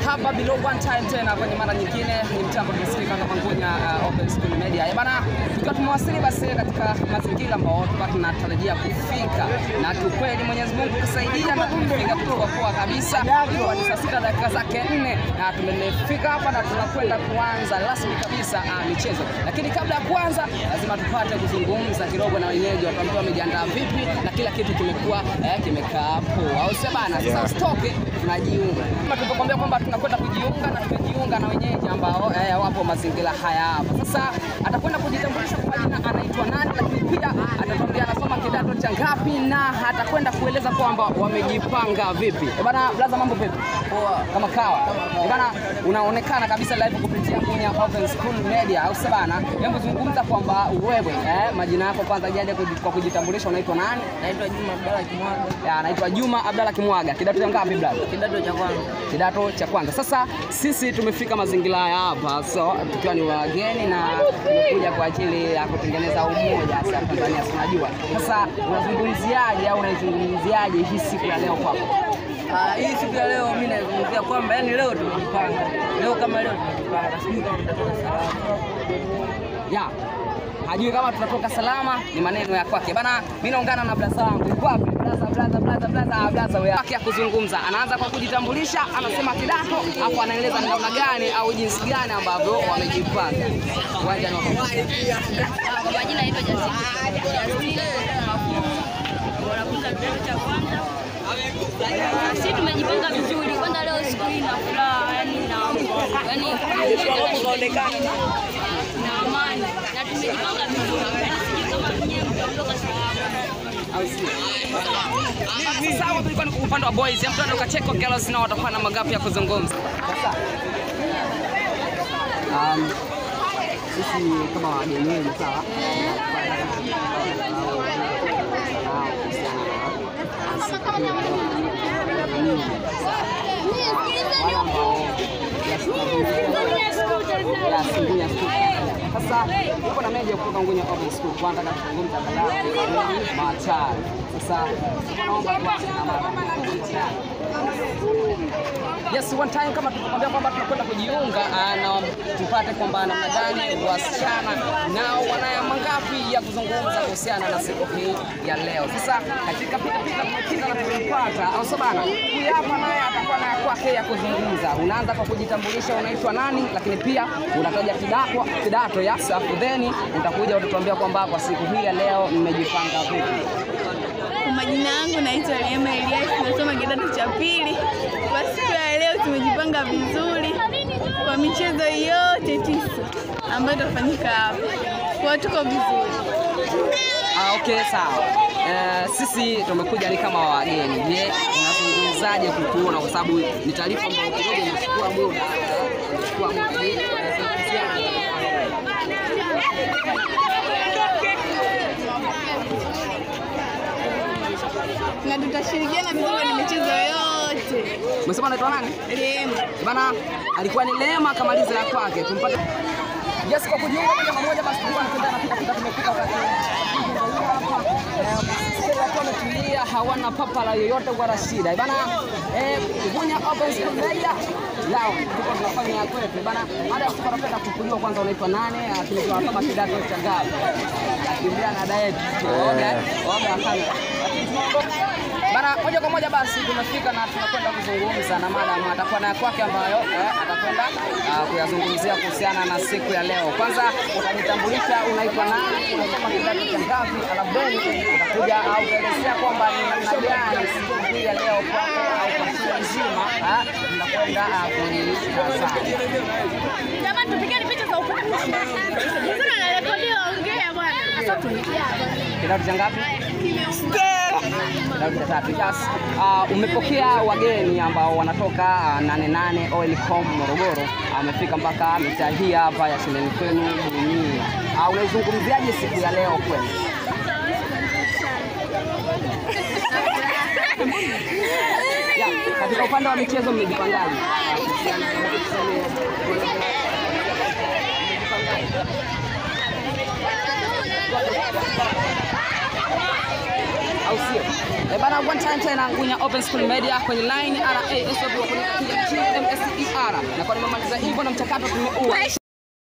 Hapa below one time tena kwenye mara nyingine ni mtambo tunasikika kama Ngunya Open School Media. Eh bana, tukiwa tumewasili basi katika mazingira ambayo tulikuwa tunatarajia kufika, na kiukweli Mwenyezi Mungu kusaidia na tumefika kutoka poa kabisa. Ilikuwa ni saa 6 dakika zake 4 na tumefika hapa na tunakwenda kuanza rasmi kabisa michezo. Lakini kabla ya kuanza lazima tupate kuzungumza kidogo na wenyeji, watuambie wamejiandaa vipi na kila kitu kimekuwa kimekaa poa. Au sio bana? Sasa usitoke, tunajiunga. Kama tulivyokuambia kwamba tunakwenda kujiunga na tumejiunga na wenyeji ambao wapo mazingira haya hapa. Sasa atakwenda kujitambulisha kwa majina, anaitwa nani, lakini pia atatuambia anasoma kidato cha ngapi na atakwenda kueleza kwamba wamejipanga vipi. Bana blaza, mambo vipi? Poa. Kama kawa. Bana, unaonekana kabisa live kupitia Ngunya Open School Media, au sio bana? Hebu zungumza kwamba wewe majina yako kwanza, jaje kwa kujitambulisha, unaitwa nani? Naitwa Juma Abdalla Kimwaga. Anaitwa Juma Abdalla Kimwaga. Kidato cha ngapi blaza? Kidato cha kwanza. Kidato cha kwanza. Sasa sisi tumefika mazingira haya hapa, so tukiwa ni wageni na tumekuja kwa ajili ya kutengeneza umoja hasa Tanzania, tunajua. Sasa unazungumziaje au unaizungumziaje hii siku ya leo kwako? Hii siku ya leo mimi naizungumzia kwamba yani leo tumejipanga. Leo kama leo tumejipanga, sijui kama tutatoka salama. Ya. Hajui kama tutatoka salama, ni maneno ya kwake. Bana, mimi naungana na blaza wangu. Yuko wapi? Blaza blaza blaza blaza blaza wewe. Yake ya kuzungumza. Anaanza kwa kujitambulisha, anasema kidato, afu anaeleza ni namna gani au jinsi gani ambavyo wamejipanga. Uwanja ni wako. Kwa majina naitwa Jasmine. Wanafunzi kidato cha kwanza. Sisi tumejipanga vizuri. Kwanza leo siku hii na furaha, yani na na amani, na tumejipanga vizuri. Sijui kama mwenyewe mtaondoka salama au sio? Sasa hapo tulikuwa ni upande wa boys. Mtu anataka girls na watakuwa na magapi ya kuzungumza. Sasa sisi kama wageni wenu, sawa? Sasa uko na meja kutoka Ngunya Open School, kwanza nataka kuzungumza machari. Sasa naomba tuanze na mara. Yes, one time kama tulikwambia kwamba tunakwenda kujiunga na tupate kwamba namna gani wasichana nao wanaya mangapi ya kuzungumza kuhusiana na siku hii ya leo. Sasa katika pita tumepita na tumempata, au sio bana? Huyu hapa naye atakuwa na kwake ya kuzungumza. Unaanza kwa kujitambulisha, unaitwa nani, lakini pia unataja kidato ya safu, then utakuja utatuambia kwamba kwa siku hii ya leo mmejipanga vipi. Kwa majina yangu naitwa Rehema Elias, nasoma kidato cha pili. Kwa siku ya leo tumejipanga vizuri kwa michezo yote 9 ambayo itafanyika hapa. Kwa tuko vizuri. Okay, sawa. Sisi tumekuja ni kama wageni. Je, unazungumzaje kutuona kwa sababu ni taarifa ambayo kidogo inachukua muda. Inachukua muda. Na tutashirikiana vizuri kwenye michezo yote. Umesema anaitwa nani? Rehema. Bana, alikuwa ni Rehema akamaliza ya kwake. Tumpate. Yes, kwa kujiunga moja kwa moja basi tulikuwa tunakwenda na pita tumefika wakati. Watu wametulia, hawana papa la yoyote wala shida. Bana, Ngunya Open School Media lao tuko tunafanya ya kwetu. Bana, baada ya kupata kukujua kwanza unaitwa nani, lakini kwa kama kidato cha ngapi. Kimbia na diet. Oga sana. Bana, moja kwa moja basi tumefika na tunakwenda kuzungumza na madam, atakuwa na kwake ambayo atakwenda kuyazungumzia kuhusiana na siku ya leo. Kwanza utajitambulisha, unaitwa nani, unasoma kidato cha ngapi, alafu utakuja au utaelezea kwamba ni namna gani siku hii ya leo kwako au kwa shule nzima mnakwenda kuitazama. Jamani, tupigeni picha za ukumbusho. Mbona anarekodiwa? Ongea bwana. Kidato cha ngapi? Kidato cha tatu. Yes. Umepokea wageni ambao wanatoka 88 Oilcom Morogoro, amefika mpaka mitaa hii hapa ya shuleni kwenu Dunia. Unaizungumziaje siku ya leo kwenu? Ya, katika upande wa michezo mmejipangaje? Au sio? Bana, one time tena Ngunya Open School Media kwenye line RASW kwenye TMSER. Bara. Na kwa nimemaliza hivyo na mchakato tumeua.